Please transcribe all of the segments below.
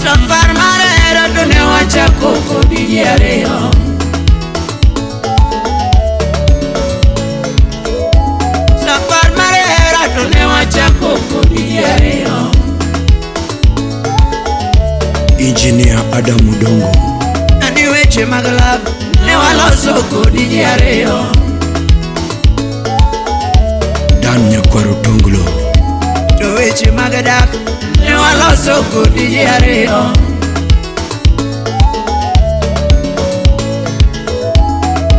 Safar marera to ne wachako kodi ji ariyo. Safar marera to ne wachako kodi ji ariyo. Engineer Adam Odongo. Andi weche mag love ne waloso kodi ji ariyo. Dan Nyakwaro Tonglo. To weche mag dak ne waloso kodi ji ariyo.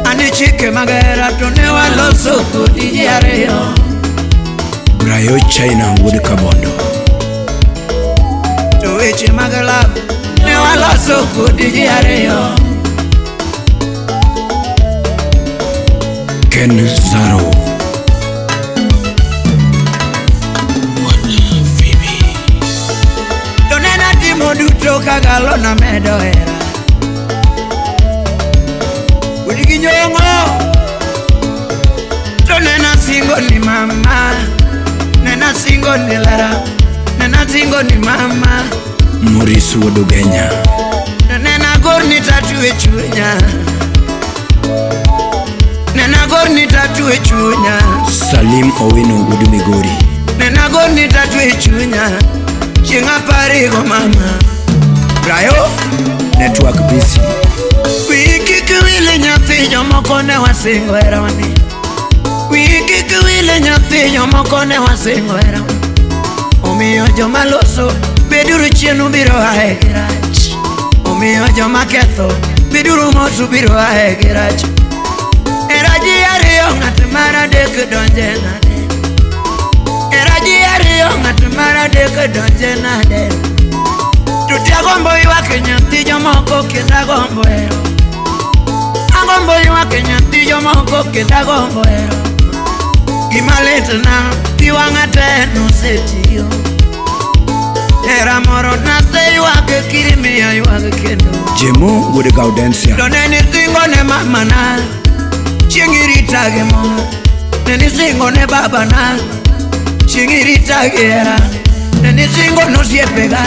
Ani chike mag hera to ne waloso kodi ji ariyo. Brayo China wuod Kabondo. To weche mag love ne waloso kodi ji ariyo. Ken Zaro. To nena timo duto kagalo na medo hera. Wuod gi nyong'o. To nena singo ni mama. Nena singo ni lara. Nena singo ni mama. Maurice wuod Ugenya. Nena gor ni tatu e chunya. Nena gor ni tatu e chunya. Salim Owino wuod Migori. Nena gor ni tatu e chunya. Chieng' aparigo mama. Brayo Network busy. Wiyi kik wil nyathi jomoko ne wasingo herawani. Wiyi kik wil nyathi jomoko ne wasingo herawani. Omiyo joma loso beduru chien ubiro ae gi rach. Omiyo joma ketho beduru mos ubiro ae gi rach. Era ji ariyo ng'at mar adek donje nade. Era ji ariyo ng'at mar adek donje nade. To agombo ywak nyathi jomoko kendo agombo hero. Agombo ywak nyathi jomoko kendo agombo hero. Gima litna pi wang'a te nosetiyo. Hera moro naseywak kirimiya ywak kendo. Jemo wuod Gaudensia. To ne nisingo ne mamana chieng' irita gi mor. Ne nisingo ne babana chieng' irita gi hera. Ne nisingo nosiepega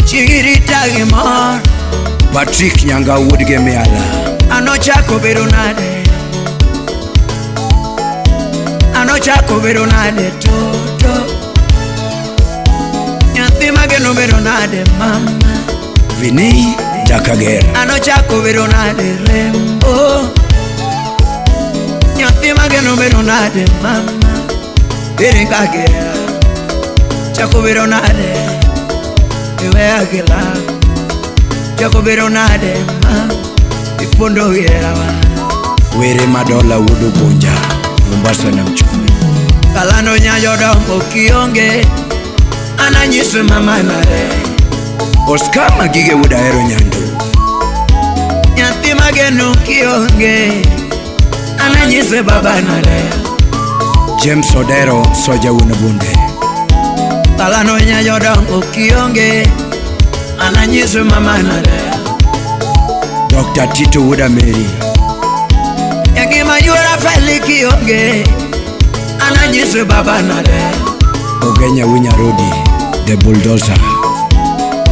chieng' irita gi mor. Patrick Nyanga wuod Gemiala. Anochako bedo nade. Anochako bedo nade toto. Nyathi mageno bedo nade mama. Vini Jakager. Anochako bedo nade rembo. Nyathi mageno bedo nade mama. Ere kagera. Chako bedo nade. Iweya gi love. Chako bedo nade mama. Ipondo giherawa. Were Madola wuod Ugunja. Mombasa na mchumi. Kalando nyajodongo kionge. Ananyiso mama nade. Oscar Magige wuod Ahero Nyando. Nyathi mageno kionge. Ananyiso baba nade. James Odero Soja wuon Bunde. Kalando nyajodongo kionge. Ananyiso mama nade. Dr. Tito wuod Ameri. Ngima yuora feli kionge. Ananyiso baba nade. Ogenya Winyarodi The Bulldozer.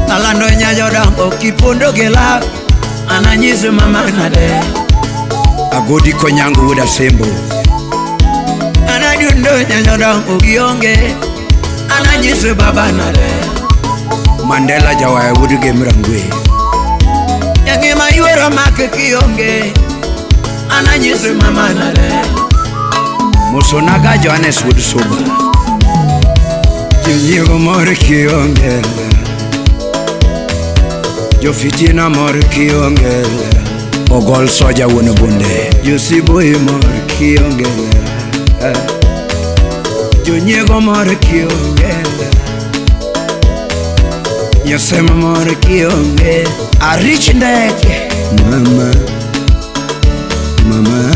Kalando nyajodongo kipondo gi love. Ananyiso mama nade. Agodi Konyango wuod Asembo. Anadundo nyajodongo kionge. Ananyiso baba nade. Mandela Jawaya wuod Gemrangwe. Ngima yuoro mak kionge. Ananyiso mama nade. Musonaga Johannes wuod Suba. Jonyiego mor kionge. Jofitina mor kionge. Ogol Soja wuon Bunde. Josiboi mor kionge. Jonyiego mor kionge. Yosema mor kionge. Arich ndeke. Mama, mama,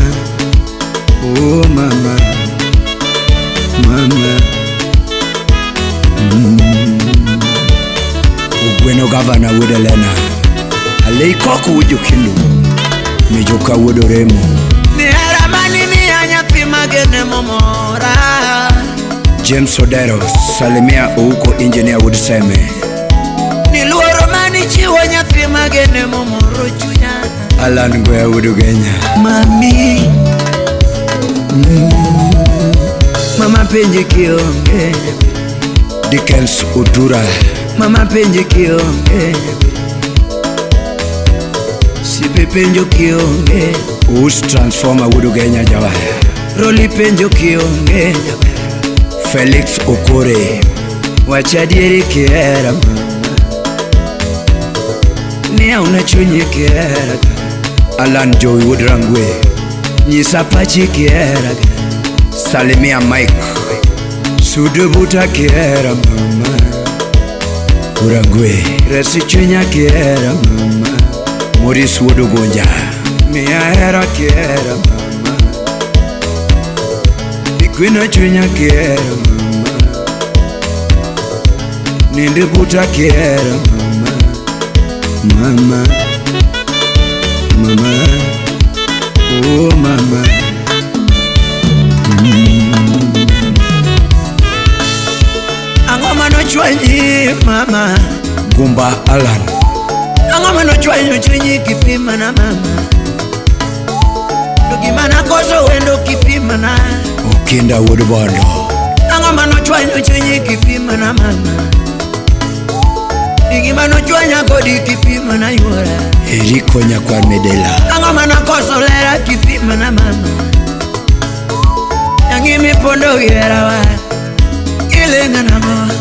oh mama. Apako wujo kindu. Mijoka wuod Oremo. Ni hera mani miya nyathi magene momora. James Odero, salimia Ouko engineer wuod Seme. Ni luoro mani chiwo nyathi magene momoro chunya. Alan Goya wuod Ugenya. Mami, mama penje kionge. Dickens Otura. Mama penje kionge. Sipe penjo kionge. Us Transformer wuod Ugenya Jawaya. Roli penjo kionge. Felix Okore. Wach adieri kihera mama. Ni auna chunyi kihera. Alan Joey wuod Rangwe. Nyisa pachi kihera. Salimia Mike. Sudo buta kihera mama. Urangwe. Resi chunya kihera mama. Maurice wuod Ogonja. Miya hera kihera mama. Ikwino chunya kihera mama. Ninde buta kihera mama. Mama, mama, oh mama. Ang'o manochwanyi mama. Gumba Alan. Ang'o manochwanyo chunyi kipima na mama. To gima nakoso wendo kipima na. Okinda wuod Bondo. Ang'o manochwanyo chunyi kipima na mama. Gima nochwanya kodi kipima na yuora. Eriko nyakwar Medela. Ang'o manakoso lera kipima na mama. Nyangi mipondo gi herawa. Ilenga nang'o.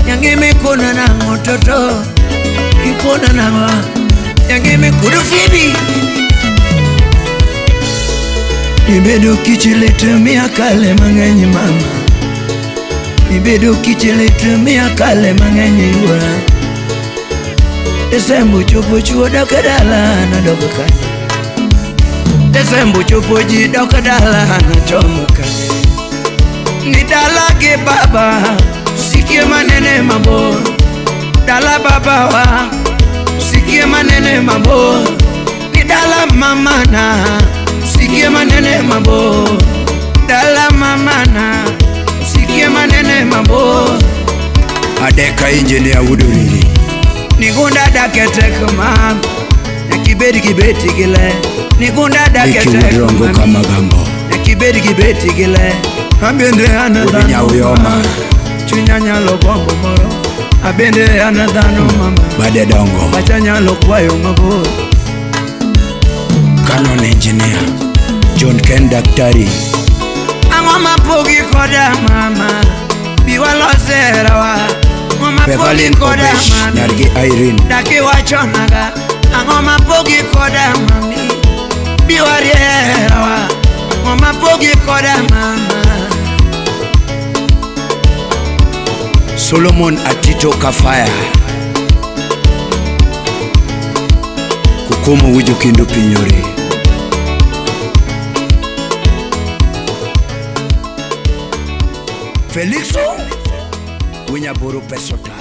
Nyangi mikuna nang'o toto. Ikuna nang'o. Nyangi mikudu fibi. Ibedo kichilete miakale mang'eny mama. Ibedo kichilete miakale mang'eny yuora. Desembo chopo chuo dok e dala nadok kanye. Desembo chopo ji dok e dala nachomo kanye. Ni dala gi baba sikie manene mabor. Dala babawa sikie manene mabor. Ni dala mamana sikie manene mabor. Dala mamana sikie manene mabor. Adeka engineer wuod Oriri. Nigunda daketek mam. Nyakibed gi beti gi le. Nigunda Niki wuod daketek Rongo mam. Kamagambo. Nyakibed gi beti gi le. Abende an Wuod dhano Nyauyoma. mama. Chunya nyalo gombo moro. Abende an dhano mama. Bade Dongo. Pacha nyalo kwayo mabor. Canon engineer. John Ken Daktari. Ang'o mapogi koda mama. Bi walose herawa. Ang'o mapogi Beverlyn koda Obesh mami. nyargi Irene. Daki wachonaga. Ang'o mapogi koda mami. Bi warie herawa. Ang'o mapogi koda mama. Solomon Atito Kafaya. Kukumo wujo kendo pinyore. Felixo Winyaboro Pesota.